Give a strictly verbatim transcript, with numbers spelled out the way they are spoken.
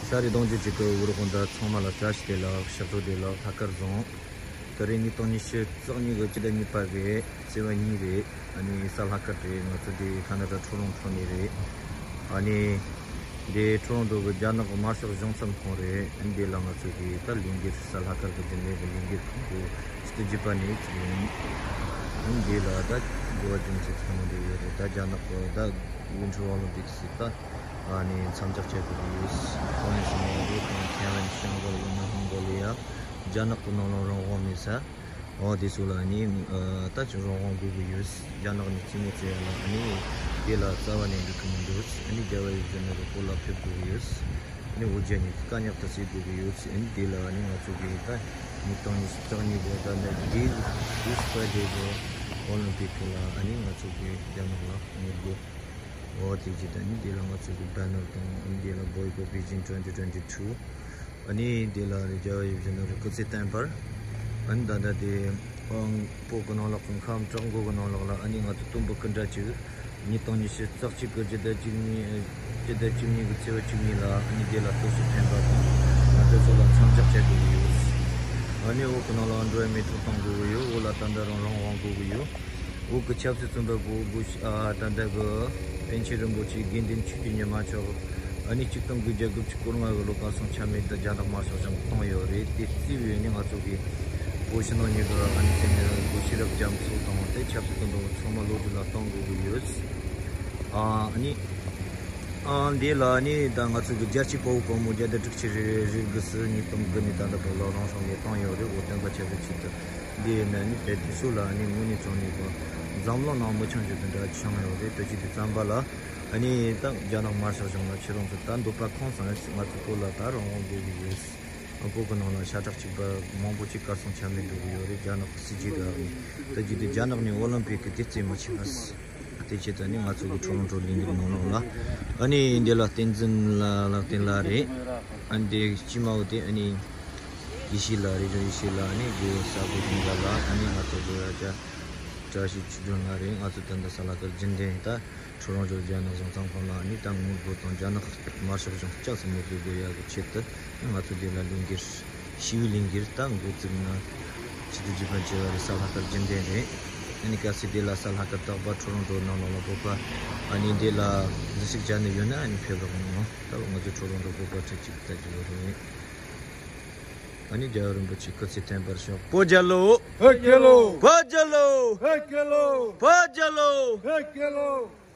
ཤ་རི་གདོང་རྒྱུད་ཅིག་གི་འུ་རུ་ཁོང་ད་ཚང་མ་ལ་བཀྲ་ཤིས་བདེ་ལེགས། ཕྱག་ཐོག་བདེ་ལེགས། ལྷག་དཀར་བཟང་། ད་རེས་ཉིས་སྟོང་ཉི་ཤུ་རྩ་གཉིས་གི་སྤྱི་ཟླ་གཉིས་པ་གི་བྱེ་བ་གཉིས་རེད། ཨ་ནི་གཟའ་ལྷག་དཀར་རེད། ང་ཚོ་འདི་ཁ་ན་ཌ་ཊོ་རོན་ཊོ་ནས་རེད། ཨ་ནི་འདི་ཊོ་རོན་ཊོ་གི་རྒྱ་ནག་གི་དམར་ཤོག་གཞུང་ཚབ་ཁང་རེད། ཨ་ནི་འདི་ལ་ང་ཚོ་གི་ད་ལས་འགུལ་གཟའ་ལྷག་དཀར་གི་རྒྱུན་ལས་གི་ལས་འགུལ་ཁང་གི་སྤྱི་ཟླ་བརྒྱད་པ་ནས་བཙུགས་ཡིན། ཨ་ནི་འདི་ལ་ད་འགོ་བ་རྒྱུན་ཆད་ཚང་མ་འདི་ཡོད་རེད། ད་རྒྱ་ནག་གི་ད་ཝིན་ཊར་ཨོ་ལིམ་པིག་སི་ད་ཨ་ནི་མཚམས་འཇོག་བྱེད་དགོས་ཀྱི་ཡོད། ཁོང་ནས་སོང་ནས་རེད། ཁོང་ཁེ་ཝན་ཤང་གོ་ལ་ཡིན་ན་ཧང་གོ་ལ་ཡ་རྒྱ་ནག་གི་ནང་ལ་རང་དབང་མེད་ས། འོ་དེ་ཚོ་ལ་ནི་ཨ་ད་ཅི་རང་དབང་དགོས་ཀྱི་ཡོད། རྒྱ་ནག་ནས་རྩིས་མེད་བཙལ་ཡ་ལ་ཨ་ནི་དེ་ལ་རྩ་བ་ནས་འགྲིག་གི་མི་འདུག་ཨ་ནི་རྒྱལ་བ་ཡིད་བཞིན་ནོར་བུ་བོད་ལ་ཕེབས་དགོས་ཀྱི་ཡོད། ཨ་ནི་འོ་རྒྱ་ནས་དཀའ་ཉག་ཏུ་བྱེད་དགོས་ཀྱི་ཡོད། ཨ་ནི་དེ་ལ་ཨ་ནི་ང་ཚོ་གི་ད་ཉིས་སྟོང་ཉི་ཤུ་རྩ་གཉིས་གི་ད་ནི་དེ་དུས་སྤེལ་དེ་གི་ཨོ་ལིམ་པིག་ལ་ཨ་ནི་ང་ཚོ་གི་རྒྱ་ནག་ལ་ངོ་རྒོལ། འོ་དེ་གི་ད་ནི་དེ་ལ་ང་ཚོ་གི་བེ་ནར་དང་ཨ་ནི་དེ་ལ་Boycott Beijing twenty twenty-two། ཨ་ནི་དེ་ལ་རེ་རྒྱལ་བ་ཡིད་བཞིན་ནོར་བུ་སྐུ་ཚེ་བརྟན་པར། ཨ་ནི་ད་ལྟ་དེ་ཨང་བོད་ཀྱི་ནང་ལོགས་ཀྱི་ཁམས་བྲག་འགོ་གི་ནང་ལོགས་ལ་ཨ་ནི་ང་ཚོ་དུམ་བུ་སྐུ་འདྲ་གཅིག་ཉིས་སྟོང་ཉི་ཤུ་རྩ་གཅིག་གི་སྤྱི་ཟླ་བཅུ་གཉིས་སྤྱི་ཟླ་བཅུ་གཉིས་ཀྱི་ཚེས་པ་བཅུ་གཉིས་ལ་ཨ་ནི་དེ་ལ་སྟོབས་ཤུགས་འཕེན་པ་དང་ང་ཚོ་ཚོ་ལ་མཚམས་འཇོག་བྱེད་དགོས་ཀྱི་ཡོད། ཨ་ནི་བོད་ཀྱི་ནང་ལ་འགྲོ་བའི་མི་ཐོབ་ཐང་དགོས་ཀྱི་ཡོད། བོད་ལ་ད་ལྟ་རང་རང་དབང་དགོས་ཀྱི་ཡོད། བོད་ཀྱི་ཆབ་སྲིད་བཙོན་པ་པོ་དགོས་ཤ་ཨ་ད་ལྟ་གི་པཎ་ཆེན་རིན་པོ་ཆེའི་དགེ་འདུན་ཆོས་ཀྱི་ཉི་མ་མཆོག་ཨ་ནི་ཆིག་སྟོང་དགུ་བརྒྱ་དགུ་བཅུ་གོ་ལྔ་གི་ལོ་གར་སོང་ཆ་མེད་དུ་རྒྱ་ནག་དམར་ཤོག་གཞུང་གིས་བཏང་ཡོད་རེད། དེ་རྩིས་པས་ནི་ང་ཚོ་གི་བོད་ཕྱི་ནང་གཉིས་ཀྱི་ཨ་ནི་སེམས་ནས་དགོས་ཤེས་རབ་རྒྱ་མཚོ་དང་དེ་ཆབ་སྲིད་བཙོན་པ་པོ་ཚང་མ་བློ་གྲོས་ལ་གཏོང་དགོས་ཀྱི་ཡོད། ཨ་ནི་ཨ་འདི་ལ་ནི་ད་ང་ཚོ་གི་རྒྱལ་གཅེས་དཔའ་བོ་དཔའ་མོ་བརྒྱ་དང་དྲུག་ཅུ་རེ་རེ་དགུ་སུ་ཉིས་སྟོང་དགུ་ནས་ད་ལྟ་བར་ལ་རང་སྲོག་བློས་བཏང་ཡོད་རེད། འོ་སྟོན་པ་ཆེ་བའི་ཆེད་དུ། འདི་ཡིན་ན་ནི་དེ་དུས་སུ་ལ་ནི་དངོས་གནས་བྱུང་ནས་གོ་འཛམ་གླིང་ནང་མི་ཆུང་ཆུང་དེ་འདྲ་བྱུང་ཡོད་རེད། དུས་ཅི་དུས་ཙམ་པ་ལ་ཨ་ནི་ད་རྒྱ་ནག་དམར་ཤོག་གཞུང་ལ་ཁྱེད་རང་ཚོ་ད་འདོད་པ་ཁོང་ཚང་ང་ཚོ་བོད་ལ་ད་རང་དབང་དགོས་ཀྱི་ཡོད། བོད་ཀྱི་ནང་ལ་ཤ་ཁྲག་གཅིག་པ་མང་པོ་ཅིག་གར་སོང་ཆ་མེད་འགྲོ་གི་ཡོད་རེད། རྒྱ་ནག་གི་སྲིད་ཇུས་དག་ནི་ད་ཅི་དུས་རྒྱ་ནག་ནས་ཨོ་ལིམ་པིག་གི་དུས་ཚོད་མ་ཕྱིན་ན། དེ་ཆེད་དུ་ནི་ང་ཚོ་གི་ཁྲོམ་འགྲོ་ལས་འགུལ་ནང་ལོགས་ལ་ཨ་ནི་འདི་ལ་བསྟན་འཛིན་ལ་ལགས་བསྟན་ལགས་རེད། ཨ་ནི་དེ་སྤྱི་མ་བོ་དེ་ཨ་ནི་ཡེ་ཤེས་ལགས་རེད། ཡེ་ཤེས་ལགས་ཨ་ནི་དགེ་བསགས་པོ་ཡིན་ལ་ལ་ཨ་ནི་ང་ཚོ་གི་ར་ཅ་བཀྲ་ཤིས་ཆོས་སྒྲོན་ལགས་རེད། ང་ཚོ་ད་ལྟ་གཟའ་ལྷག་དཀར་རྒྱུན་ལྡན་ད་ཁྲོ་རོང་ཇོ་རྒྱ་ནག་གཞུང་ཚང་ཁོང་ལ་ཨ་ནི་ད་ངོ་རྒོལ་དང་རྒྱ་ནག་དམར་ཤོག་གཞུང་སྐྱབས་སུ་མི་འགྲོ་དགོས་ཡ་གི་ཆེད་དུ་ང་ཚོ་འདི་ལ་ལས་འགུལ་ཞི་བའི་ལས་འགུལ་ད་འགོ་བཙུགས་ན། ཕྱི་དྲོ་བརྗེ་ཕན་བྱེད་པ་རེད། གཟའ་ལྷག་དཀར་རྒྱུན་ལྡན་རེད། ཨ་ནི་གལ་སྲིད་དེ་ལ་གཟའ་ལྷག་དཀར་རྟག་པར་ཁྲོ་རོང་ཇོ་ནང་ལོགས་ལ་བོད་པ་ཨ་ནི་འདི་ལ་གཟི་བརྗིད་བྱ་ནི་ཡོད་ན་ཨ་ནི་ཕེབས་རོགས་གནང་། ད་ང་ཚོ་ཁྲོ་རོང་ཇོ་བོད་པ་ཁྲི་གཅིག་ལྟ་རྒྱུ་རེད། ཨ་ནི་རྒྱལ་བ་རིན་པོ་ཆེ་སྐུ་ཚེ་བརྟན་པར་ཤོག་བོད་རྒྱལ་ལོ། བོད་རྒྱལ་ལོ། བོད་རྒྱལ་ལོ། བོད་རྒྱལ་ལོ། བོད་རྒྱལ་ལོ།